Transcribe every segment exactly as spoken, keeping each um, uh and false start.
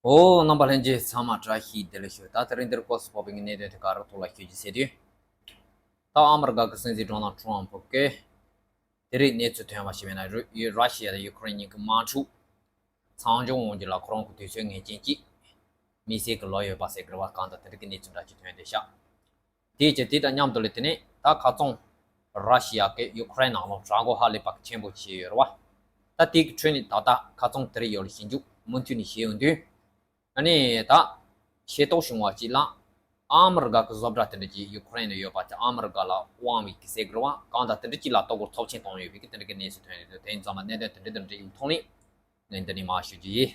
ཨོ། རྣམ་པ་ལྷན་རྒྱས་ཚང་མ་བཀྲ་ཤིས་བདེ་ལེགས་ཞུ། ད་དེ་རིང་འདིར་སྐོར་སུ་ཕོག་པའི་གནད་དོན་དེ་ག་རེ་ཐོག་ལ་ཤོད་ཀྱི་ཟེར་དུས། ད་ཨ་མི་རི་ཀ་གི་སྲིད་འཛིན་ཌོ་ནལ་ཊམ་ཕུ་གིས་དེ་རིང་གནས་ཚུལ་ཐོན་པ་ཞིག་ཡིན་ན། རུ་ར་ཤི་ཡ་དང་ཡུ་ཁུ་རེན་གཉིས་ཀྱི་དམག་འཁྲུག་མཚམས་འཇོག་འོང་རྒྱུ་ལ་ཁོ་རང་གི་དུས་ཚོད་ངེས་ཅན་གྱི་དམིགས་བསལ་གྱི་ལོ་ཡོད་པ་ཟེར་གི་རེད་བ། གང་ལྟར་དེ་འདྲ་གི་གནས་ཚུལ་འདྲ་ཅིག་ཐོན་བསྡད་ཤག་དེའི་རྗེས་དེ་དང་མཉམ་དུ་ལས་དེ་ནས་ད་ཁ་རྩང་ར་ཤི་ཡ་གིས་ཡུ་ཁུ་རེན་ནང་ལོགས་དྲག་རྒོལ་ཧ་ལས་པ་ཆེན་པོ་བྱས་ཡོད་རེད་བ། ད་དེའི་ཁྲོད་ནས་ད་ལྟ་ཁ་རྩང་དེར་ཡོད་ལ་ཞིབ་འཇུག་མུ་མཐུད་ནས་བྱས་ཡོང་དུས། ཨ་ནི་ད་ཤེས་རྟོགས་བྱུང་བ་གཅིག་ལ། ཨ་མི་རི་ཀ་གི་བཟོ་གྲྭ་དེ་འདྲ་ཅིག་ཡུ་ཁུ་རེན་ལ་ཡོད་པ་དེ་ཨ་མི་རི་ཀ་ལ་དབང་བའི་གི་ཟེར་གི་རེད་བ། གང་ལྟར་དེ་འདྲ་ཅིག་ལ་ལྟ་སྐོར་ཚབས་ཆེན་བཏང་ཡོད་པའི་གི་དེ་འདྲ་གི་གནས་ཚུལ་ཐོན་ཡོད་དུས། དེ་ཡིན་ཙང་མ་གནད་དོན་དེ་འདྲ་དེ་འདྲ་ཡིན་ཐོག་ནས་ངས་འདི་ནས་མར་ཞུ་རྒྱུ་ཡིན།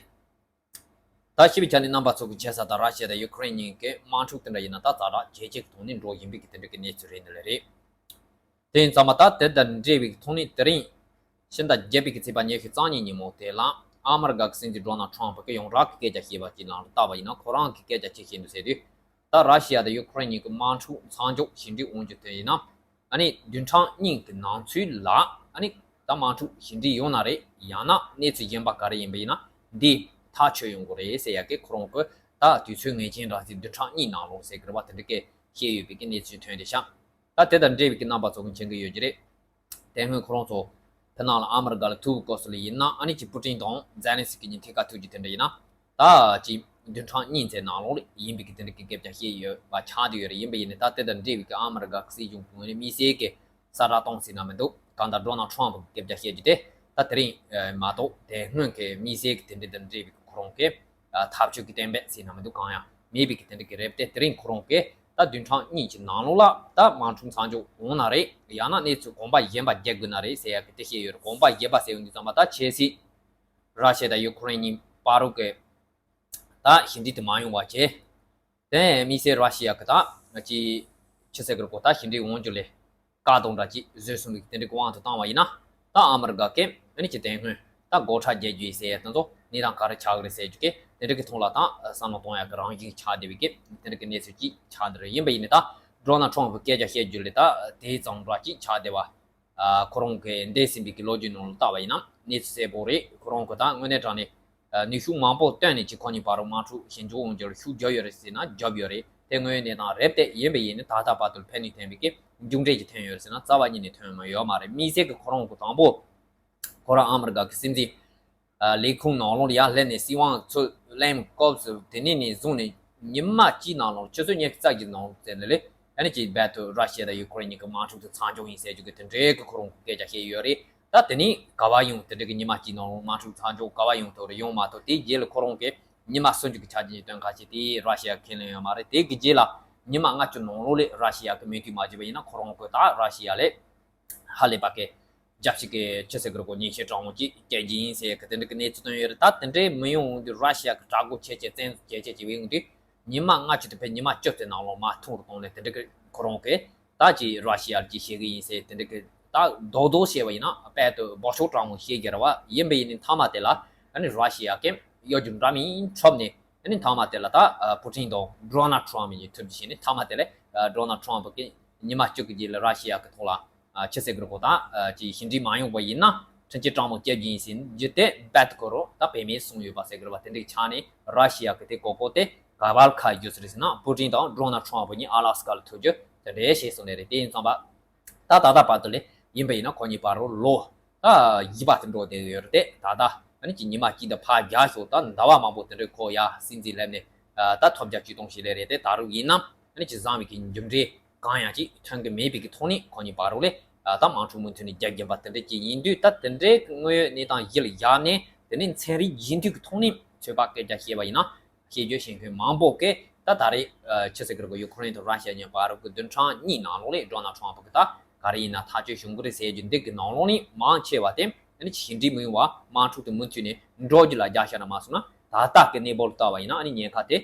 ད་ཞིབ་པའི་ཆ་ནས་རྣམ་པ་ཚོ་གི་མཇལ་ས་དང་། ར་ཤི་ཡ་དང་ཡུ་ཁུ་རེན་གཉིས་ཀའི་དམག་འཁྲུག་དེ་འདྲ་ཡིན་ན་ད་ཛ་དྲག་ཇེ་ཆེ་གི་ཐོག་ནས་འགྲོ་བཞིན་པའི་གི་དེ་འདྲ་གི་གནས་ཚུལ་རེད། འདི་ལ་རེད། དེ་ཡིན་ཙང་མ་ད་དེ་དང་འབྲེལ་བའི་ཐོག་ནས་དེ་རིང་ཕྱི་ཟླ་བརྒྱད་པའི་གི་ཚེས་པ་ཉི་ཤུ་རྩ་གཉིས་ཉིན་མོ་དེ་ལ་ཨ་མི་རི་ཀ་གི་སྲིད་འཛིན་ཌོ་ནལ་ཊམ་ཕུ་གིས་ཡང་ར་གི་སྐད་ཆ་བཤད་པ་ཅིག་ལ་ལྟ་བ་ཡིན་ན། ཁོ་རང་གི་སྐད་ཆ་ཅི་བཤད་འདུག་ཟེར་དུས། ད་ར་ཤི་ཡ་དང་ཡུ་ཁུ་རེན་གཉིས་ཀྱི་དམག་འཁྲུག་མཚམས་འཇོག་ཞི་འགྲིག་འོང་རྒྱུ་དེ་ཡིན་ན། ཨ་ནི་བདུན་ཕྲག་གཉིས་ཀྱི་ནང་ཚུད་ལ་ཨ་ནི་ད་དམག་འཁྲུག་ཞི་འགྲིག་ཡོང་ན་རེད། ཡང་ན་གནས་ཚུལ་གཞན་པ་ག་རེ་ཡིན་པ་ཡིན་ན་འདི་ཐག་ཆོད་ཡོང་གི་རེད་ཟེར་ཡ་གི་ཁོ་རང་གི་ད་དུས་ཚོད་ངེས་ཅན་རག་ཚེ་བདུན་ཕྲག་གཉིས་ནང་ལོགས་ཟེར་གི་རེད་བ། དེ་འདྲ་གི་བཤད་ཡོད་པའི་གི་གནས་ཚུལ་ཐོན་བསྡད་ཤག་ད་དེ་དང་འབྲེལ་བའི་གི་རྣམ་པ་ཚོ་གི་མཁྱེན་གི་ཡོད་ཀྱི་རེད། དེ་སྔོན་ཁོ་རང་ཚོ་ཕི་ནང་ལ་ཨ་མི་རི་ཀ་ལ་ཐུག་པའི་སྐབས་སུ་ལ་ཡིན་ན། ཨ་ནི་ཅིག་པུ་ཏིན་དང་ཛེ་ལན་སི་ཀི་གཉིས་ཐད་ཀར་ཐུག་རྒྱུ་དེ་འདྲ་ཡིན་ན། ད་ཅིག་བདུན་ཕྲག་གཉིས་ཙམ་ནང་ལོགས་ལ་ཡིན་པའི་གི་དེ་འདྲ་གི་སྐད་ཆ་བཤད་ཡོད་པ་ཆགས་བསྡད་ཡོད་རེད། ཡིན་པ་ཡིན་ནའི་ད་དེ་དང་འབྲེལ་བའི་གི་ཨ་མི་རི་ཀ་གི་སྲིད་གཞུང་གི་ངོས་ནས་དམིགས་བསལ་གི་གསལ་བསྒྲགས་གཏོང་སྲིད་ན་མི་འདུག་གང་ལྟར་ཌོ་ནལ་ཊམ་ཕུ་གི་སྐད་ཆ་བཤད་རྒྱུ་དེ་ད་དེ་རིང་མ་གཏོགས་དེ་སྔོན་གི་དམིགས་བསལ་གི་དེ་འདྲ་དང་འབྲེལ་བའི་གི་ཁོ་རང་གི་ཐབས་ཇུས་ཀྱི་གཏན་འབེབས་ཟེར་ན་མི་འདུག་གང་ཡང་མེད་པའི་གི་དེ་འདྲ་གི་རེད། དེ་དེ་རིང་ཁོ་རང་གིས་ད་བདུན་ཕྲག་གཉིས་ཀྱི་ནང་ལོགས་ལ་ད་དམག་འཁྲུག་མཚམས་འཇོག་འོང་ན་རེད། ཡང་ན་གནས་ཚུལ་གོམ་པ་གཞན་པ་རྒྱག་དགོས་ན་རེད་ཟེར་ཡ་གི་དེ་བཤད་ཡོད་རེད། གོམ་པ་གཞན་པ་ཟེར་ཡོང་དུས་ཙམ་པ་ད་ཆབ་སྲིད་ར་ཤི་ཡ་དང་ཡུ་ཁུ་རེན་གཉིས་བར་དུ་གི་ད་ཞི་འགྲིག་དེ་མ་ཡོང་བ་བྱས། དེ་དམིགས་བསལ་ར་ཤི་ཡ་གི་ད་ཅི་ཅི་ཟེར་གི་རེད་གོ། ད་ཞི་འགྲིག་འོང་རྒྱུ་ལས་བཀག་སྡོམ་འདྲ་ཅིག་བཟོས་སོང་བའི་དེ་འདྲའི་དབང་དུ་བཏང་བ་ཡིན་ན། ད་ཨ་མི་རི་ཀ་གིས་ཨ་ནི་ཅི་དེ་སྔོན་ད་སྒོ་ཁྲལ་རྒྱག་རྒྱུ་ཡིན་ཟེར་ཡ་དེ་ཚོ་གནས་སྟངས་ག་རེ་ཆགས་གི་རེད་ཟེར་རྒྱུ་གི་དེ་འདྲ་གི་ཐོག་ལ་ད་བསམ་བློ་གཏོང་ཡ་གི་རང་བཞིན་ཆགས་བསྡད་པའི་གི་དེ་འདྲ་གི་གནས་ཚུལ་ཅིག་ཆགས་བསྡད་རེད། ཡིན་པ་ཡིན་ནའི་ད་ཌོ་ནལ་ཊམ་ཕུ་སྐད་ཆ་བཤད་རྒྱུ་ལས་ད་དེ་ཙམ་འདྲ་ཅིག་ཆགས་བསྡད་པ། ཨ། ཁོ་རང་གི་འདས་ཟིན་པའི་གི་ལོ་རྒྱུས་ནང་ལ་བལྟས་པ་ཡིན་ན་གནས་ཚུལ་གསལ་པོ་རེད། ཁོ་རང་གི་ད་དངོས་གནས་དྲང་གནས་ནུས་ཤུགས་མང་པོ་བཏོན་ནས་ཅིག་ཁོ་གཉིས་བར་དུ་དམག་འཁྲུག་ཞི་འཇགས་འོང་རྒྱུར་ཤུགས་རྒྱབ་ཡོད་རེད་ཟེར་ན་རྒྱབ་ཡོད་རེད། དེ་དངོས་ཡོད་གནས་སྟངས་རེད། དེ་ཡིན་པ་ཡིན་ནའི་ད་ལྟ་བར་དུ་ཕན་ནུས་ཐོན་པའི་གི་མཇུག་འབྲས་ཅིག་ཐོན་ཡོད་རེད་ཟེར་ན་རྩ་བ་ཉིད་ནས་ཐོན་མ་ཡོད་མ་རེད། དམིགས་བསལ་གི་ཁོ་རང་གི་དང་པོ་ཁོ་རང་ཨ་མི་རི་ཀ་གི་སྲིད་འཛིན་ལས་ཁུངས་ནང་ལོགས་ལ་ཡར་སླེབས་ནས་སྲིད་དབང་ཚུར་ལེན་སྐབས་སུ་དེ་ནས་ནས་བཟུང་ནས་ཉི་མ་གཅིག་ནང་ལོགས་ཆུ་ཚོད་ཉི་ཤུ་རྩ་གཅིག་ནང་ལོགས་ཙམ་ལ་ལས་ཨ་ནི་ཅིག་རྦད་དེ་ར་ཤི་ཡ་དང་ཡུ་ཁུ་རེན་གཉིས་ཀྱི་དམག་འཁྲུག་དེ་མཚམས་འཇོག་ཡིན་ཟེར་རྒྱུ་གི་དེ་འདྲའི་གི་ཁོ་རང་གི་སྐད་ཆ་བཤད་ཡོད་རེད། ད་དེ་ནས་ག་བ་ཡོང་དེ་འདྲའི་གི་ཉི་མ་གཅིག་ནང་ལོགས་དམག་འཁྲུག་མཚམས་འཇོག་ག་བ་ཡོང་ཐུབ་རེད། ཡོང་མ་ཐུབ། དེའི་རྗེས་ལ་ཁོ་རང་གིས་ཉི་མ་སུམ་ཅུ་གི་ཆ་རྐྱེན་གྱི་སྟོན་ཁ་ཞིག་དེ་ར་ཤི་ཡ་ཁས་ལེན་ཡོད་མ་རེད། དེ་གི་རྗེས་ལ་ཉི་མ་ལྔ་བཅུ་ནང་ལོགས་ལས་ར་ཤི་ཡ་གི་མོས་མཐུན་མ་བྱས་པ་ཡིན་ན་ཁོ་རང་གིས་ད་ར་ཤི་ཡ་ལས་ཧ་ལས་པ་གི་རྒྱབ་ཕྱི་གི་ཅི་ཟེར་གི་རེད་གོ། ཉེས་ཆད་དྲག་མོ་ཅིག་བཀལ་གྱི་ཡིན་ཟེར་གི་དེ་འདྲ་གི་གནས་ཚུལ་བཏོན་ཡོད་རེད། ད་དེ་འདྲའི་མི་ཡོང་དུས་ར་ཤི་ཡ་གི་དྲག་རྒོལ་ཆེ་ཆེ་བཙན་འཛུལ་ཆེ་ཆེ་བྱེད་པའི་ཡོང་དུས་ཉི་མ་ལྔ་བཅུ་དེ་ཕར་ཉི་མ་བཅུ་དེ་ནང་ལོགས་མར་ཐུང་རུ་གཏོང་ནས་དེ་འདྲ་གི་ཁོ་རང་གིས་ད་ཅིག་ར་ཤི་ཡ་ལ་ཅིག་བཤད་གི་ཡིན་ཟེར་དེ་འདྲ་གི་ད་རྡོག་རྡོག་བཤད་པ་ཡིན་ན་དཔེ་དུ་འབོད་ཤོག་དྲག་མོ་བཤད་ཀྱི་རེད་བ། ཡིན་པ་ཡིན་ནའི་མཐའ་མ་དེ་ལ་ཨ་ནི་ར་ཤི་ཡ་གིས་གཡོ་སྒྱུ་འདྲ་མིན་འཁྲབ་ནས་ཨ་ནི་མཐའ་མ་དེ་ལ་ད་པུ་ཏིན་དང་ཌོ་ནལ་ཊམ་ཕུ་གཉིས་ཐུག་རྒྱུ་བྱས་ནས་མཐའ་མ་དེ་ལ་ཌོ་ནལ་ཊམ་ཕུ་གིས་ཉི་མ་བཅུ་གི་རྗེས་ལ་ར་ཤི་ཡ་གི་ཐོག་ལ། ཨ། ཅི་ཟེར་གི་རེད་གོ། ད་ཨ་ཅིག་ཞི་འགྲིག་མ་ཡོང་བ་ཡིན་ན་ཁྲིམས་ཆད་དྲག་མོ་བཅད་རྒྱུ་ཡིན་ཟེར་རྒྱུ་དེ་རྦད་དེ་ཁོ་རང་ད་བེད་མེད་སོང་ཡོད་པ་ཟེར་གི་རེད་བ། དེ་འདྲ་ཆགས་ནས་ར་ཤི་ཡ་གི་དེ་གོ་གོ་དེ་ག་བར་ཁ་རྒྱུ་ཟེར་ཟེར་ན་པུ་ཏིན་དང་ཌོ་ནལ་ཊམ་ཕུ་གཉིས་ཨ་ལ་སི་ཀ་ལ་ཐུག་རྒྱུ་དེ་འདྲ་བྱས་སོང་ནས་རེད། དེ་ཡིན་ཙང་པ་ད་ད་ལྟ་བར་དུ་ལས་ཡིན་པ་ཡིན་ན་ཁོ་གཉིས་བར་རུ་ལོ་ད་བཞི་པ་དེ་འགྲོ་བསྡད་ཡོད་རེད། དེ་ད་ལྟ་ཨ་ནི་ཅིག་ཉི་མ་གཅིག་དང་ཕར་རྒྱག་ཤོག་ད་ཟླ་བ་མང་པོ་དེ་འདྲ་ཁོ་ཡ་སྲིད་འཛིན་སླེབས་ནས་ད་ཐོབ་རྒྱ་ཅིག་གཏོང་ཞིག་ལས་རེད། དེ་ད་རུང་ཡིན་ནམ་ཨ་ནི་ཅིག་བཟང་བའི་གི་མཇུག་འབྲས། གང་ཡང་ཅིག་ཐོན་གྱི་མེད་པའི་གི་ཐོག་ནས་ཁོ་གཉིས་བར་རུ་ལས་ད་དམག་འཁྲུག་མུ་མཐུད་ནས་རྒྱག་རྒྱུ་པ་དེ་འདྲ་ཅིག་ཡིན་དུས། ད་དེ་འདྲའི་དངོས་ཡོད་གནས་སྟངས་གཞི་ལ་བཞག་ནས་དེ་ནས་ཚན་རིག་རྒྱུན་མཐུད་ཀྱི་ཐོག་ནས་ཚོད་དཔག་སྐད་ཆ་བཤད་པ་ཡིན་ན། བཤད་རྒྱུ་བཤད་མཁན་མང་པོ་གིས་ད་ད་རེས་ཨ་ཅི་ཟེར་གི་རེད་གོ། ཡུ་ཁུ་རེན་དང་ར་ཤི་ཡ་གཉིས་བར་རུ་གི་བདུན་ཕྲག་གཉིས་ནང་ལོགས་ལས་ཌོ་ནལ་ཊམ་ཕུ་གིས་ད་ག་རེ་ཡིན་ན་ཐག་གཅོད་བྱུང་གི་རེད་ཟེར་རྒྱུ་འདི་གི་ནང་ལོགས་ནས་མང་ཆེ་བ་དེ་ཨ་ནི་ཞི་འགྲིག་མི་ཡོང་བ་དམག་འཁྲུག་དེ་མུ་མཐུད་ནས་འགྲོ་རྒྱུ་ལ་རྒྱག་ཤ་ན་མ་སོང་ན། ད་ལྟ་གི་གནས་བབ་ལ་ལྟ་བ་ཡིན་ན་ཨ་ནི་ཉེན་ཁ་དེ་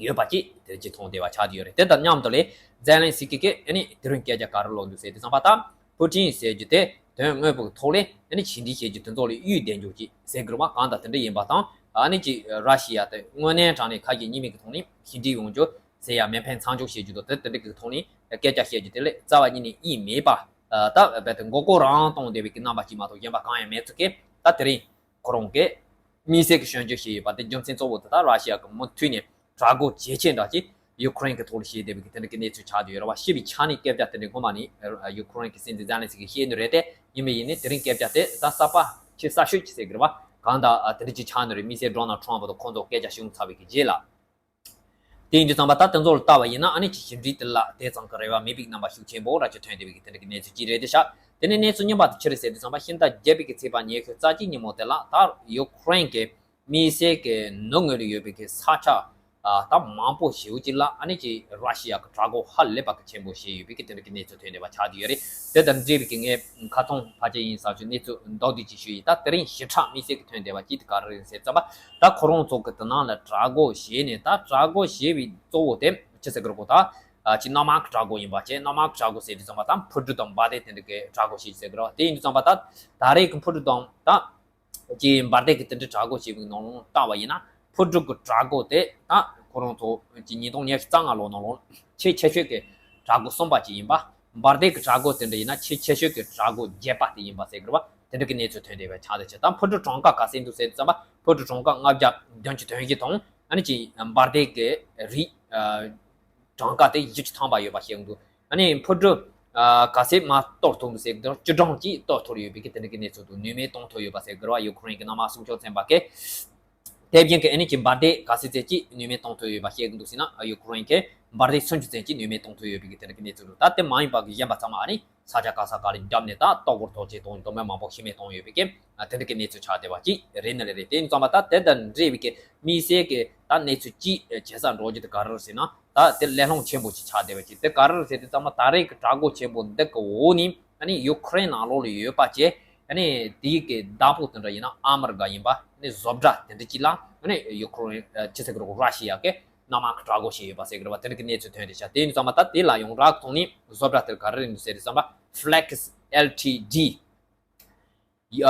ཡོད་པ་ཅིག་དེ་ཅིག་མཐོང་བསྡད་པ་ཆགས་ཀྱི་ཡོད་རེད། དེ་དང་མཉམ་དུ་ལས་ཛེ་ལན་སི་ཀི་གིས་ཨ་ནི་དེ་རིང་སྐད་ཆ་ག་རེ་ལབ་འདུག་ཟེར་དུས་ཙམ་པ། ད་པུ་ཏིན་ཟེར་རྒྱུ་དེ་དོན་དངོས་པོ་གི་ཐོག་ལས་ཨ་ནི་ཞི་འགྲིག་བྱེད་རྒྱུ་དེ་ཚོ་ལ་གཡུལ་བསྡད་རྒྱུ་ཅིག་ཟེར་གི་རེད་བ། གང་ལྟར་དེ་འདྲ་ཡིན་པ་དང་། ཨ་ནི་ཅིག་ར་ཤི་ཡ་དེ་དངོས་གནས་དྲང་གནས་ཁ་ཞེ་གཉིས་མེད་ཀྱི་ཐོག་ནས་ཞི་འགྲིག་ཡོང་རྒྱུ་ཟེར་ཡ་མེ་འཕེན་མཚམས་འཇོག་བྱེད་རྒྱུ་དང་དེ་དེ་འདྲ་གི་ཐོག་ནས་སྐད་ཆ་བཤད་རྒྱུ་དེ་ལས་རྩ་བ་ཉིད་ནས་ཡིན་མེད་པ། ད་རྦད་དེ་མགོ་སྐོར་རང་གཏོང་བསྡད་པའི་གི་རྣམ་པ་ཅིག་མ་གཏོགས་གཞན་པ་གང་ཡང་མེད་ཚུལ་གྱིས། ད་དེ་རིང་ཁོ་རང་གིས་ དམིགས་བསལ་གྱི་སྐྱོན་བརྗོད་བྱས་ཡོད་པ་དེ་རྒྱུ་མཚན་གཙོ་བོ་དེ་དག་ར་ཤི་ཡ་གི་མུ་མཐུད་ནས་དྲག་རྒོལ་ཇེ་ཆེ་འདྲ་ཅིག་ཡུ་ཁུ་རེན་གྱི་ཐོག་ལ་བྱས་བསྡད་པའི་དེ་འདྲ་གི་གནས་ཚུལ་ཆགས་བསྡད་ཡོད་རེད་བ། ཞི་བའི་ཆ་ནས་སྐད་ཆ་དེ་འདྲ་སྔོན་མ་ནས་ཡུ་ཁུ་རེན་གྱི་སྲིད་འཛིན་ཛེ་ལན་སི་ཀི་བཤད་ནི་རེད་དེ། ཡིན་པ་ཡིན་ནའི་དེ་རིང་སྐད་ཆ་དེ་ད་གསར་པ་ཆེ་གསར་ཤོས་ཅིག་ཟེར་གི་རེད་བ། གང་ལྟར་དེ་འདྲ་ཅིག་ཆགས་ནི་རེད། དམིགས་བསལ་ཌོ་ནལ་ཊམ་ཕུ་དང་ཁོང་ཚོ་སྐད་ཆ་ཞུས་ཚར་བའི་གི་རྗེས་ལ། དེ་ཡིན་དུས་ཙམ་པ་ད་དེ་ཚོ་ལ་ལྟ་བ་ཡིན་ན་ཨ་ནི་ཅིག་ཞི་འགྲིག་དེ་ལ་དེ་ཙམ་གྱི་རེ་བ་མེད་པའི་རྣམ་པ་ཤུགས་ཆེན་པོ་ར་ཅིག་ཐོན་བསྡད་པའི་གི་དེ་འདྲ་གི་གནས་ཚུལ་ཅིག་རེད་དེ་ཤག་དེ་ནས་གནས་ཚུལ་རྙིང་པ་དེ་ཅི་རེད་ཟེར་དུས་ཙམ་པ་ཕྱི་ཟླ་བརྒྱད་པའི་གི་ཚེས་པ་ཉི་ཤུ་རྩ་གཅིག་ཉིན་མོ་དེ་ལ་ད་ཡུ་ཁུ་རེན་གྱི་དམིགས་བསལ་གྱི་ནུབ་ངོས་ལ་ཡོད་པའི་གི་ས་ཆ་ད་མང་པོ་ཞེ་པོ་ཅིག་ལ་ཨ་ནི་ཅིག་ར་ཤི་ཡ་གི་དྲག་རྒོལ་ཧ་ལས་པ་གི་ཆེན་པོ་བྱས་ཡོད་པའི་གི་དེ་འདྲ་གི་གནས་ཚུལ་ཐོན་བསྡད་པ་ཆགས་བསྡད་ཡོད་རེད། དེ་དང་འབྲེལ་བའི་གི་ངས་ཁ་ཚོན་ཕལ་ཆེར་ཡིན་ས་ཆོད་གནས་ཚུལ་མདོར་བསྡུས་ཅིག་ཞུས་ཡིན། ད་དེ་རིང་ཞིབ་ཕྲ་དམིགས་བསལ་གྱི་ཐོན་བསྡད་པ་ཅིག་དེ་ག་རེ་རེད་ཟེར་ཙམ་པ། ད་ཁོ་རང་ཚོ་གི་དེ་ནང་ལ་དྲག་རྒོལ་བྱས་ནས་ད་དྲག་རྒོལ་བྱས་པའི་གཙོ་བོ་དེ་ཅི་ཟེར་གི་རེད་གོ། ད་ཅིག་གནམ་དམག་གི་དྲག་རྒོལ་ཡིན་པ་བྱས། གནམ་དམག་གི་དྲག་རྒོལ་ཟེར་དུས་ཙམ་པ་ད་འཕུར་གྲུ་དང་འབར་མདེལ་དེ་འདྲ་གི་དྲག་རྒོལ་བྱས་ཟེར་གི་རེད་བ། དེ་ཡིན་དུས་ཙམ་པ་ད་ད་རེས་ཀྱི་འཕུར་གྲུ་དང་ད་ཀྱི་འབར་མདེལ་གྱི་དེ་འདྲའི་དྲག་རྒོལ་བྱེད་པའི་ནང་ལོགས་བལྟ་བ་ཡིན་ན། འཕུར་གྲུ་གི་དྲག་རྒོལ་དེ་ད་ཁོ་རང་ཚོ་གི་ཉིས་སྟོང་ཉི་ཤུ་རྩ་ལྔ་ལོ་ནང་ལོགས་ཆེས་ཆེ་ཤོས་ཀྱི་དྲག་རྒོལ་གསུམ་པ་ཅིག་ཡིན་པ། འབར་མདེལ་གྱི་དྲག་རྒོལ་དེ་འདྲ་ཡིན་ན་ཆེས་ཆེ་ཤོས་ཀྱི་དྲག་རྒོལ་བརྒྱད་པ་དེ་ཡིན་པ་ཟེར་གི་རེད་བ། དེ་འདྲ་གི་གནས་ཚུལ་ཐོན་བསྡད་པའི་ཆ་དེ་ཆེ། ད་འཕུར་གྲུ་གྲངས་ཀ་ག་ཚད་འདུག་ཟེར་དུས་ཙམ་པ། འཕུར་གྲུ་གྲངས་ཀ་ལྔ་བརྒྱ་བདུན་ཅུ་དོན་བཞི་དང་ཨ་ནི་ཅིག་འབར་མདེལ་གྱི་རིགས་གྲངས་ཀ་དེ་བཞི་བཅུ་ཐམ་པ་ཡོད་པ་ཤེས་ཀྱི་འདུག་ཨ་ནི་འཕུར་གྲུ་ག་ཚད་མར་གཏོར་ཐུབ་འདུག་ཟེར་གི་འདུག་བཅུ་གྲངས་ཅིག་གཏོར་ཐུབ་ཡོད་པའི་གི་དེ་འདྲ་གི་གནས་ཚུལ་འདུག་ནུས་མེད་གཏོང་ཐུབ་ཡོད་པ་ཟེར་གི་རེད་བ། ཡུ་ཁུ་རེན་གྱི་གནམ་དམག་སྲུང་སྐྱོབ་ཚན་པ་གིས། དེ་བཞིན་གྱི་ཨ་ནི་ཅིག་འབར་མདེལ་ག་ཚད་ཙམ་ཅིག་ནུས་མེད་གཏོང་ཐུབ་ཡོད་པ་ཤེས་ཀྱི་འདུག་ཟེར་ན། ཡུ་ཁུ་རེན་གྱིས་འབར་མདེལ་སུམ་ཅུ་ཙམ་ཅིག་ནུས་མེད་གཏོང་ཐུབ་ཡོད་པའི་གི་དེ་འདྲ་གི་གནས་ཚུལ་འདུག་ད་དེ་མ་ཡིན་པ་གི་གཞན་པ་ཚང་མ་ཨ་ནི་ས་ཆ་ག་ས་ག་ལ་བརྒྱབ་ནས་ད་ལྟོ་གོས་ཐོག་ཅིག་གཏོང་། དོ་མེད་མང་པོ་ཤི་རྨས་གཏོང་ཡོད་པའི་གི་དེ་འདྲ་གི་གནས་ཚུལ་ཆགས་བསྡད་པ་ཅིག་རེད་ནི་རེད། དེ་ཡིན་ཙང་མ་ད་དེ་དང་འབྲེལ་བའི་གི་དམིགས་བསལ་གྱི་ད་གནས་ཚུལ་ཅིག་བྱེད་ས་འགྲོ་རྒྱུ་དེ་ག་རེ་རེད་ཟེར་ན། ད་དེ་གླེང་སློང་ཆེན་པོ་ཅིག་ཆགས་བསྡད་པ་ཅིག་དེ་ག་རེ་རེད་ཟེར་དུས་ཙམ་པ། ད་རེས་ཀྱི་དྲག་རྒོལ་ཆེན་པོ་འདི་གི་འོག་ནས་ཨ་ནི་ཡུ་ཁུ་རེན་ནང་ལོགས་ལ་ཡོད་པ་བཅས་ཨ་ནི་དེའི་གི་བདག་པོ་དེ་འདྲ་ཡིན་ན་ཨ་མི་རི་ཀ་ཡིན་པ། ཨ་ནི་བཟོ་གྲྭ་དེ་འདྲ་ཅིག་ལ་ཨ་ནི་ཡུ་ཁུ་རེན་ཅི་ཟེར་གི་རེད་གོ། ར་ཤི་ཡ་གི་གནམ་དམག་གི་དྲག་རྒོལ་བྱས་ཡོད་པ་ཟེར་གི་རེད་བ། དེ་འདྲ་གི་གནས་ཚུལ་ཐོན་བསྡད་ཤག་དེ་ཡིན་ཙང་མ་ད་དེ་ལ་ཡོངས་གྲགས་ཐོག་ནས་བཟོ་གྲྭ་དེ་ག་རེ་རེད་འདུག་ཟེར་དུས་ཙམ་པ། Flex Ltd། ཡ།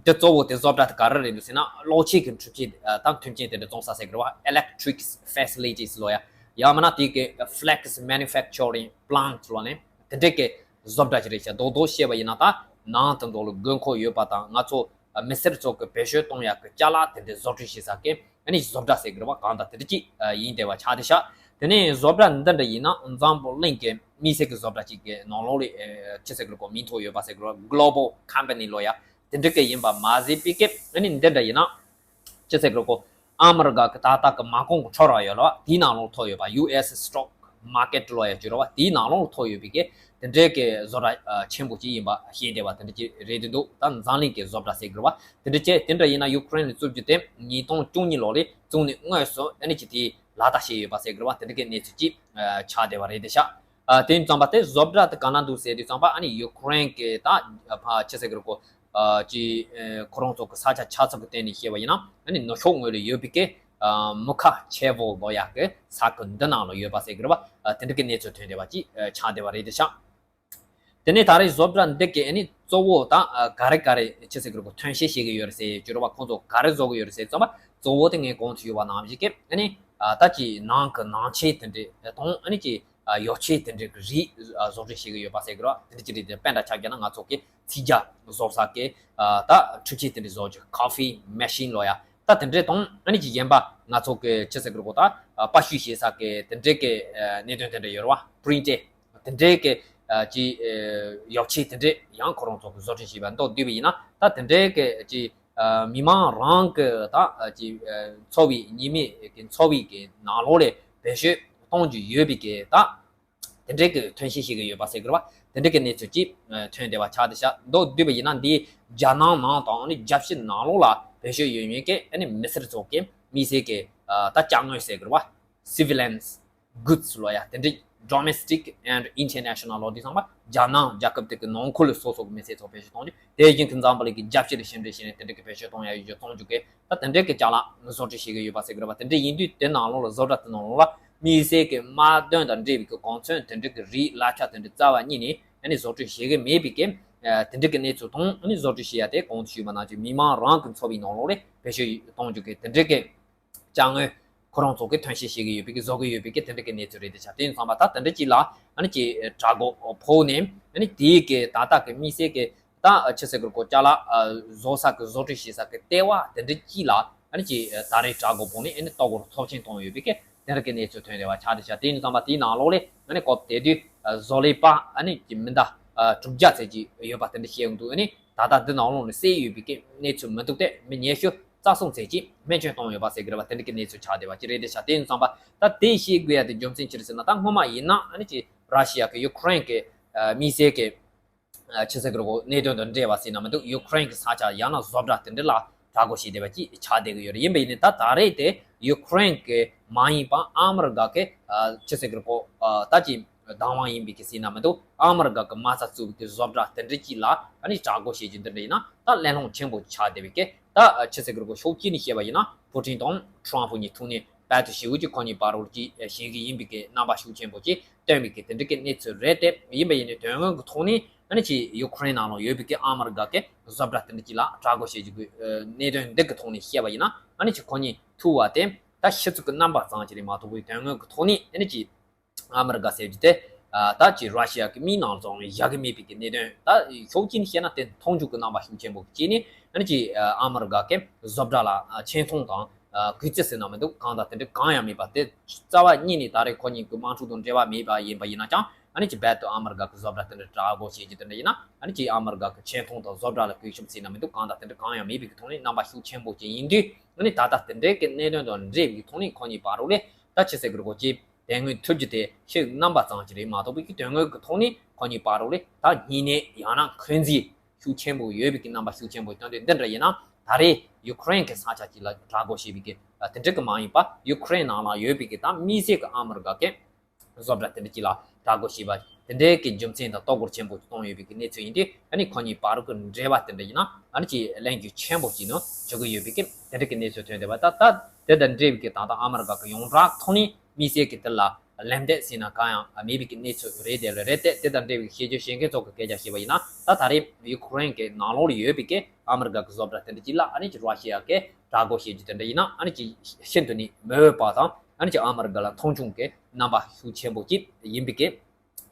དེ་གཙོ་བོ་དེ་བཟོ་གྲྭ་དེ་ག་རེ་རེད་འདུག་ཟེར་ན། གློག་ཆས་ཀྱི་འཕྲུལ་ཆས་དང་མཐུན་རྐྱེན་དེ་འདྲ་བཙོང་ས་ཟེར་གི་རེད་བ། Electric Facilities ལོ་ཡ། ཡང་མིན་ན་དེ་གི་Flex Manufacturing Plant ལོ་ནས་དེ་འདྲའི་གི་བཟོ་གྲྭ་ཅིག་རེད་ཤག་རྡོག་རྡོག་བཤད་པ་ཡིན་ན་ད་ནང་དེ་ཚོ་ལ་དགོས་མཁོ་ཡོད་པ་དང་ང་ཚོ་མི་སེར་ཚོ་གི་བེད་སྤྱོད་གཏོང་ཡག་གི་ཅ་ལག་དེ་འདྲ་བཟོ་སྐྲུན་བྱེད་ས་གི་ཨ་ནི་བཟོ་གྲྭ་ཟེར་གི་རེད་བ། གང་ལྟར་དེ་འདྲ་ཅིག་ཡིན་བསྡད་པ་ཆགས་བསྡད་ཤག་དེ་ནས་བཟོ་གྲྭ་འདི་འདྲ་ཡིན་ན་འཛམ་བུ་གླིང་གི་དམིགས་བསལ་གྱི་བཟོ་གྲྭ་ཅིག་གི་ནང་ལོགས་ལ་ཅི་ཟེར་གི་རེད་གོ། མིང་ཐོགས་ཡོད་པ་ཟེར་གི་རེད་བ། Global Company ལོ་ཡ། དེ་འདྲ་གི་ཡིན་པ་མ་ཟད་པའི་གི་ཨ་ནི་འདི་འདྲ་ཡིན་ན་ཅི་ཟེར་གི་རེད་གོ། ཨ་མི་རི་ཀ་གི་ད་ལྟ་གི་མ་གོང་གི་ཁྲོམ་ར་ཡོད་ལ་དེའི་ནང་ལོགས་ཐོགས་ཡོད་པ། ཡུ་ཨེས་སི་སི་ཊོག་མར་ཀེཊ་ལོ་ཡ་ཅིག་རེད་བ། དེའི་ནང་ལོགས་ཐོགས་ཡོད་པའི་གི་དེ་འདྲའི་གི་བཟོ་གྲྭ་ཆེན་པོ་ཅིག་ཡིན་པ་ཤེས་བསྡད་པ་དེ་འདྲ་ཅིག་རེད་འདུག་ད་འཛམ་གླིང་གི་བཟོ་གྲྭ་ཟེར་གི་རེད་བ། དེ་འདྲ་བྱས་དེ་འདྲ་ཡིན་ན་ཡུ་ཁུ་རེན་ལ་བཙུགས་རྒྱུ་དེ་ཉིས་སྟོང་བཅུ་གཉིས་ལོ་ལ་བཙུགས་ནས་དངོས་སུ་ཨ་ནི་ཅིག་དེའི་ལག་བསྟར་བྱས་ཡོད་པ་ཟེར་གི་རེད་བ། དེ་འདྲ་གི་གནས་ཚུལ་ཅིག་ཆགས་བསྡད་པ་རེད་དེ་ཤག་དེ་ཡིན་ཙང་པ་དེ་བཟོ་གྲྭ་དེ་ག་ན་འདུག་ཟེར་དུས་ཙང་པ་ཨ་ནི་ཡུ་ཁུ་རེན་གི་ད་ཕ་ཅི་ཟེར་གི་རེད་གོ། ཅི་ཁོ་རང་ཚོ་གི་ས་ཆ་ཆ་ཚང་གི་སྟེང་ནས་བཤད་པ་ཡིན་ན་ཨ་ནི་ནུབ་ཕྱོགས་ངོས་ལ་ཡོད་པའི་གི་མུ་ཁ་ཆེ་བོ་ལོ་ཡ་གི་ས་ཁུལ་འདི་ནང་ལ་ཡོད་པ་ཟེར་གི་རེད་བ། དེ་འདྲ་གི་གནས་ཚུལ་ཐོན་བསྡད་པ་ཅིག་ཆགས་བསྡད་པ་རེད་དེ་ཤག་དེ་ནས་ད་རེས་བཟོ་གྲྭ་འདི་གི་ཨ་ནི་གཙོ་བོ་ད་ག་རེ་ག་རེ་ཅི་ཟེར་གི་རེད་གོ། ཐོན་སྐྱེད་བྱེད་གི་ཡོད་རེད་ཟེར་གི་རེད་བ། ཁོང་ཚོ་ག་རེ་བཟོ་གི་ཡོད་རེད་ཟེར་ཙམ་པ། གཙོ་བོ་དེ་ངས་གོང་དུ་ཞུས་པ་ནང་བཞིན་གི་ཨ་ནི་ད་ཅི་ནང་གི་ནང་ཆས་དེ་འདྲ་དང་ཨ་ནི་ཅི་ཡོ་ཆས་དེ་འདྲ་གི་རིགས་བཟོ་སྐྲུན་བྱེད་གི་ཡོད་པ་ཟེར་གི་རེད་བ། དེ་འདྲ་ཅི་རེད་དེ་དཔེ་འདྲ་ཆ་བཞག་ན་ང་ཚོ་གི་ཚིག་རྒྱག་བཟོ་ས་གི་ད་འཕྲུལ་ཆས་དེ་འདྲ་བཟོ་རྒྱུ་ཀོ་ཕི་མེ་ཤིན་ལོ་ཡ། ད་དེ་འདྲ་དང་ཨ་ནི་ཅི་གཞན་པ་ང་ཚོ་གི་ཅི་ཟེར་གི་རེད་གོ། ད་པར་བཤུས་བྱེད་ས་གི་དེ་འདྲ་གི་གནད་དོན་དེ་འདྲ་ཡོད་རེད་བ། པི་རིན་ཊར། དེ་འདྲའི་གི་ཅི་ཡོ་ཆས་དེ་འདྲས་ཡང་ཁོ་རང་ཚོ་གི་བཟོ་སྐྲུན་བྱས་པ་མདོར་བསྡུས་པ་ཡིན་ན། ད་དེ་འདྲའི་གི་ཅི་མི་མང་རང་གི་ད་ཅི་འཚོ་བའི་ཉིན་མོའི་གི་འཚོ་བའི་གི་ནང་ལོགས་ལ་བེད་སྤྱོད་གཏོང་རྒྱུ་ཡོད་པའི་གི་ད་དེ་འདྲའི་གི་ཐོན་སྐྱེད་བྱེད་ཀྱི་ཡོད་པ་ཟེར་གི་རེད་བ། དེ་འདྲའི་གི་གནས་ཚུལ་ཅིག་ཐོན་བསྡད་པ་ཆགས་བསྡད་ཤག་མདོར་བསྡུས་པ་ཡིན་ན་འདི་རྒྱ་ནག་ནང་དང་ཨ་ནི་རྒྱལ་སྤྱི་ནང་ལོགས་ལ་བེད་སྤྱོད་ཡོད་མཁན་གི་ཨ་ནི་མི་སེར་ཚོ་གི་དམིགས་བསལ་གི་ད་ཅ་དངོས་ཟེར་གི་རེད་བ། Civilians goods ལོ་ཡ། དེ་འདྲའི་Domestic and International ལོ་དེ་ཚང་མ་རྒྱ་ནག་རྒྱལ་ཁབ་དེ་གི་ནང་ཁུལ་ལ་སོ་སོ་གི་མི་སེར་ཚོ་བེད་སྤྱོད་གཏོང་རྒྱུ། དེ་བཞིན་དུ་འཛམ་བུ་གླིང་གི་རྒྱལ་སྤྱི་ལ་ཕྱི་འབྲེལ་བྱས་ནས་དེ་འདྲ་གི་བེད་སྤྱོད་གཏོང་ཡ་ཡོད་རྒྱུ་གཏོང་རྒྱུ་གི་ད་དེ་འདྲའི་གི་ཅ་ལག་བཟོ་སྐྲུན་བྱེད་ཀྱི་ཡོད་པ་ཟེར་གི་རེད་བ། དེ་འདྲ་ཡིན་དུས་དེ་ནང་ལོགས་ལ་བཟོ་གྲྭ་དེ་ནང་ལོགས་ལ་དམིགས་བསལ་གི་དམག་དོན་དང་འབྲེལ་བའི་གི་གོ་མཚོན་དེ་འདྲ་གི་རིགས་གླ་ཆ་དེ་འདྲ་རྩ་བ་ཉིད་ནས་ཨ་ནི་བཟོ་སྐྲུན་བྱེད་གི་མེད་པའི་གི་དེ་འདྲ་གི་གནས་ཚུལ་དང་ཨ་ནི་བཟོ་སྐྲུན་བྱེད་ཡ་དེ་གོང་དུ་ཞུས་པ་ནང་བཞིན་མི་མང་རང་གི་འཚོ་བའི་ནང་ལོགས་ལ་བེད་སྤྱོད་གཏོང་རྒྱུ་གི་དེ་འདྲ་གི་ཅ་དངོས་ཁོ་རང་ཚོ་གིས་ཐོན་སྐྱེད་བྱེད་ཀྱི་ཡོད་པའི་གི་བཟོ་གི་ཡོད་པའི་གི་དེ་འདྲ་གི་གནས་ཚུལ་རེད་དེ་ཤག་དེ་ཡིན་ཙང་པ་ད་དེ་འདྲ་ཅིག་ལ་ཨ་ནི་ཅིག་དྲག་རྒོལ་ཕོག་ནས་ཨ་ནི་དེའི་གི་ད་ལྟ་གི་དམིགས་བསལ་གི་ ད་ཆི་ཟེར་གི་རེད་གོ། ཅ་ལག་བཟོ་ས་གི་བཟོ་སྐྲུན་བྱེད་ས་གི་ལྟེ་བ་དེ་འདྲ་གཅིག་ལ་ཨ་ནི་ཅིག་ད་རེས་དྲག་རྒོལ་ཕོག་ནས་ཨ་ནི་ལྟོ་གོས་ཚབས་ཆེན་བཏང་ཡོད་པའི་གི་དེ་འདྲ་གི་གནས་ཚུལ་ཐོན་བསྡད་པ་ཆགས་བསྡད་ཤག་དེ་ཡིན་དུས་ཙམ་པ་དེའི་ནང་ལོགས་ལ་ཨ་ནི་སྐབས་དེ་དུས་བཟོ་ལས་པ་ཨ་ནི་ཀྱི་མི་འདྲ་དྲུག་བརྒྱ་ཙམ་ཅིག་ཡོད་པ་དེ་འདྲ་བཤད་ཡོང་དུས། ཨ་ནི་ད་ལྟ་འདི་ནང་ལོགས་ནས་བསད་ཡོད་པའི་གི་གནས་ཚུལ་མི་འདུག་སྟེ། མི་ཉི་ཤུ་རྩ་གསུམ་ཙམ་ཅིག་སྨན་བཅོས་བཏང་ཡོད་པ་ཟེར་གི་རེད་པ། དེ་འདྲ་གི་གནས་ཚུལ་ཆགས་བསྡད་པ་ཅིག་རེད་བསྡད་ཤག་དེ་ཡིན་དུས་ཙམ་པ་ད་དེ་བཤད་དགོས་ཡ་དེ་རྒྱུ་མཚན་ཅི་རེད་ཟེར་ན། ད་སྔོན་མ་ཡིན་ན་ཨ་ནི་ཅིག་ར་ཤི་ཡ་གི་ཡུ་ཀེ་རེན་གི་དམིགས་བསལ་གི་ཆི་ཟེར་གི་རེད་གོ། གནད་དོན་དང་འབྲེལ་བ་ཟེར་ན་མི་འདུག་ཡུ་ཀེ་རེན་གི་ས་ཆ་ཡང་ན་བཟོ་གྲྭ་དེ་འདྲ་ལ་དྲག་རྒོལ་བྱས་བསྡད་པ་ཅིག་ཆགས་བསྡད་གི་ཡོད་རེད། ཡིན་པ་ཡིན་ནའི་ད་ད་རེས་དེ་ཡུ་ཀེ་རེན་གི་མ་ཡིན་པ་ཨ་མི་རི་ཀ་གི་ཆི་ཟེར་གི་རེད་གོ། ད་ཅིག་བདག་དབང་ཡིན་པའི་གི་ཟེར་ན་མི་འདུག་ཨ་མི་རི་ཀ་གི་མ་རྩ་བཙུགས་པའི་གི་བཟོ་གྲྭ་དེ་འདྲ་ཅིག་ལ་ཨ་ནི་དྲག་རྒོལ་བྱེད་རྒྱུ་འདི་འདྲ་ཡིན་ན་ད་གླེང་སློང་ཆེན་པོ་ཆགས་བསྡད་པའི་གི། ད་ཆི་ཟེར་གི་རེད་གོ། ཕྱོགས་གཅིག་ནས་བཤད་པ་ཡིན་ན་ཕུ་ཊིན་དང་ཊམ་ཕུ་གཉིས་ཐུག་ནས་རྦད་དེ་ཞེ་པོ་ཅིག་ཁོ་གཉིས་བར་ལ་ཅིག་བྱེད་ཀྱི་ཡིན་པའི་གི་རྣམ་པ་ཤུགས་ཆེན་པོ་ཅིག་སྟོན་པའི་གི་དེ་འདྲ་གི་གནས་ཚུལ་རེད་དེ། ཡིན་པ་ཡིན་ནའི་དོན་དངོས་ཀྱི་ཐོག་ནས་ཨ་ནི་ཅིག་ཡུ་ཀེ་རེན་ནང་ལ་ཡོད་པའི་གི་ཨ་མི་རི་ཀ་གི་བཟོ་གྲྭ་དེ་འདྲ་ཅིག་ལ་དྲག་རྒོལ་བྱེད་རྒྱུ་གི་གནད་དོན་འདི་གི་ཐོག་ནས་བཤད་པ་ཡིན་ན། ཨ་ནི་ཅིག་ཁོ་གཉིས་ཐུག་པ་དེ་ད་ཤི་ཚུལ་གི་རྣམ་པ་ཙམ་ཅིག་རེད་མ་གཏོགས་པའི་དོན་དངོས་ཀྱི་ཐོག་ནས་ཨ་ནི་ཅིག་ཨ་མི་རི་ཀ་ཟེར་རྒྱུ་དེ་ད་ཅིག་ར་ཤི་ཡ་གི་མིག་ནང་ཙམ་བཞག་གི་མེད་པའི་གི་གནད་དོན། ད་ཕྱོགས་གཅིག་ནས་བཤད་ན་དེ་མཐོང་ཆུང་གི་རྣམ་པ་ཤུགས་ཆེན་པོ་གཅིག་ནས་ཨ་ནི་ཅིག་ཨ་མི་རི་ཀ་གི་བཟོ་གྲྭ་ལ་ཆེ་མཐོང་དང་གུས་བརྩི་ཟེར་ན་མི་འདུག་གང་དང་དེ་འདྲ་གང་ཡང་མེད་པ་དེ། རྩ་བ་ཉིད་ནས་ད་རེས་ཁོ་གཉིས་ཀྱི་དམག་འཁྲུག་དང་འབྲེལ་བ་མེད་པ་ཡིན་པ་ཡིན་ན་ཀྱང་ཨ་ནི་ཅིག་རྦད་དེ་ཨ་མི་རི་ཀ་གི་བཟོ་གྲྭ་དེ་འདྲ་དྲག་རྒོལ་བྱེད་རྒྱུ་དེ་འདྲ་ཡིན་ན། ཨ་ནི་ཅིག་ཨ་མི་རི་ཀ་གི་ཆེ་མཐོང་དང་བཟོ་གྲྭ་ལ་གུས་ཞབས་ཟེར་ན་མི་འདུག་གང་དང་དེ་འདྲ་གང་ཡང་མེད་པའི་གི་ཐོག་ནས་རྣམ་པ་ཤུགས་ཆེན་པོ་ཅིག་ཡིན་དུས། ཨ་ནི་ད་ལྟ་དེ་འདྲའི་གི་གནད་དོན་དང་འབྲེལ་བའི་གི་ཐོག་ནས་ཁོ་གཉིས་བར་ལ་ད་ཆི་ཟེར་གི་རེད་གོ། ཅིག་དེ་སྔོན་ཐུབ་རྒྱུ་དེ་ཤི་རྣམ་པ་ཙམ་ཅིག་རེད་མ་གཏོགས་པའི་གི་དོན་དངོས་ཀྱི་ཐོག་ནས་ཁོ་གཉིས་བར་ལ་ད་གཉིས་ནས་ཡང་ན་འཁོན་འཛིན་ཤུགས་ཆེན་པོ་ཡོད་པའི་གི་རྣམ་པ་ཤུགས་ཆེན་པོ་སྟོན་དུས། འདི་འདྲ་ཡིན་ན་ད་རེས་ཡུ་ཀེ་རེན་གི་ས་ཆ་གཅིག་ལ་དྲག་རྒོལ་བྱེད་པའི་གི་དེ་འདྲ་གི་མ་ཡིན་པ། ཡུ་ཀེ་རེན་ནང་ལ་ཡོད་པའི་གི་ད་དམིགས་བསལ་གི་ཨ་མི་རི་ཀ་གི་བཟོ་གྲྭ་དེ་འདྲ་གཅིག་ལ་དྲག་རྒོལ་བྱས་པ་དེ་འདྲའི་གི་རྒྱུ་མཚན་དང་ལྟོ་གོས་ཆེན་པོ་བཏང་ཡོད་པའི་གི་གནས་ཚུལ་ཡིན་དུས། ཨ་ནི་ཁོ་གཉིས་བར་གི་འབྲེལ་བ་དེ་འདྲ་ཡིན་ན་ཨ་ནི་ཅིག་གླེང་རྒྱུ་ཆེན་པོ་ཅིག་ནང་འཇུག་གི་ཡོད་པའི་གི་དེ་འདྲ་གི་གནས་ཚུལ་ཐོན་བསྡད་པ། ད་ད་དེ་དང་འབྲེལ་བའི་གི་ད་ལྟ་ཨ་མི་རི་ཀ་གི་ཡོངས་གྲགས་ཐོག་ནས་དམིགས་བསལ་གི་དེ་ལ་ལན་འདེབས་ཟེར་ན་གང་ཡང་མེད་པའི་གི་གནས་ཚུལ་རེད། དེ་ལ་རེད་དེ། དེ་དང་འབྲེལ་བའི་ཤེས་བྱ་བྱེད་མཁན་ཚོ་གི་སྐད་ཆ་བཤད་པ་ཡིན་ན། ད་ད་རེས་ཡུ་ཀེ་རེན་གི་ནང་ལོགས་ལ་ཡོད་པའི་གི་ཨ་མི་རི་ཀ་གི་བཟོ་གྲྭ་དེ་འདྲ་གཅིག་ལ་ཨ་ནི་ཅིག་ར་ཤི་ཡ་གི་དྲག་རྒོལ་བྱེད་རྒྱུ་དེ་འདྲ་ཡིན་ན་ཨ་ནི་ཅིག་ཤིན་ཏུ་ནས་མི་འོས་པ་དང་། ཨ་ནི་ཅིག་ཨ་མི་རི་ཀ་ལ་མཐོང་ཆུང་གི་རྣམ་པ་ཤུགས་ཆེན་པོ་ཅིག་ཡིན་པའི་གི་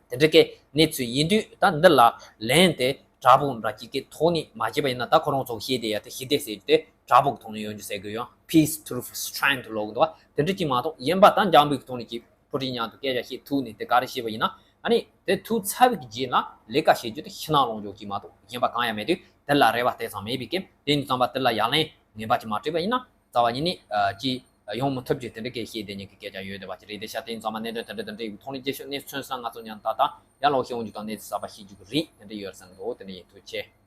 དེ་འདྲ་གི་གནས་ཚུལ་ཡིན་དུས། ད་འདི་ལ་ལན་དེ་དྲག་པོ་འདྲ་གཅིག་གི་ཐོག་ནས་མ་བྱས་པ་ཡིན་ན། ད་ཁོ་རང་ཚོ་བཤད་བསྡད་ཡ་དེ་ཞི་བདེ་ཟེར་རྒྱུ་དེ་དྲག་པོ་གི་ཐོག་ནས་ཡོང་རྒྱུ་ཟེར་གི་ཡོད། Peace through strength ལབ་གི་འདུག་བ། དེ་འདྲ་གཅིག་མ་གཏོགས་ཡིན་པ་ད་འཇམ་པོའི་ཐོག་ནས་ཅིག་ཕུ་ཊིན་མཉམ་དུ་སྐད་ཆ་བཤད་ཐུག་ནས་དེ་ག་རེ་བཤད་པ་ཡིན་ན། ཨ་ནི་དེ་ཐུག་ཚར་བའི་གི་རྗེས་ལ་ལས་ཀ་བྱེད་རྒྱུ་དེ་ཕྱི་ནང་ལོག་འཇོག་གཅིག་མ་གཏོགས་གཞན་པ་གང་ཡང་མེད་དུས། དེ་ལ་རེ་བ་དེ་ཙམ་མེད་པའི་གི། དེ་ཡིན་དུས་ཙམ་པ་དེ་ལ་ཡ་ལན་ངེས་པ་ཅིག་མ་སྤྲད་པ་ཡིན་ན། རྩ་བ་ཉིད་ནས་ཨ་ཅིག་ཡོང་མི་ཐུབ་རྒྱུ་དེ་འདྲ་གི་བཤད་བསྡད་མཁན་གི་སྐད་ཆ་ཡོད་བསྡད་པ་ཅིག་རེད་བསྡད་ཤག་དེ་ཡིན་ཙང་མ་གནད་དོན་དེ་འདྲ་དེ་འདྲ་ཡོད་ཐོག་ནས་རྗེས་ཕྱོགས་གནས་ཚུལ་ཚང་ང་ཚོ་མཉམ་དུ་ད་ལྟ་ཡར་ལོག་ཤེས་འོང་རྒྱུ་དང་གནས་ཚུལ་གསར་པ་ཤེས་རྒྱུ་གི་རེད། དེ་འདྲ་ཡོད་བསམ་གི་འདུག་དེ་འདྲ་ཡིན། ཐུགས་རྗེ་ཆེ།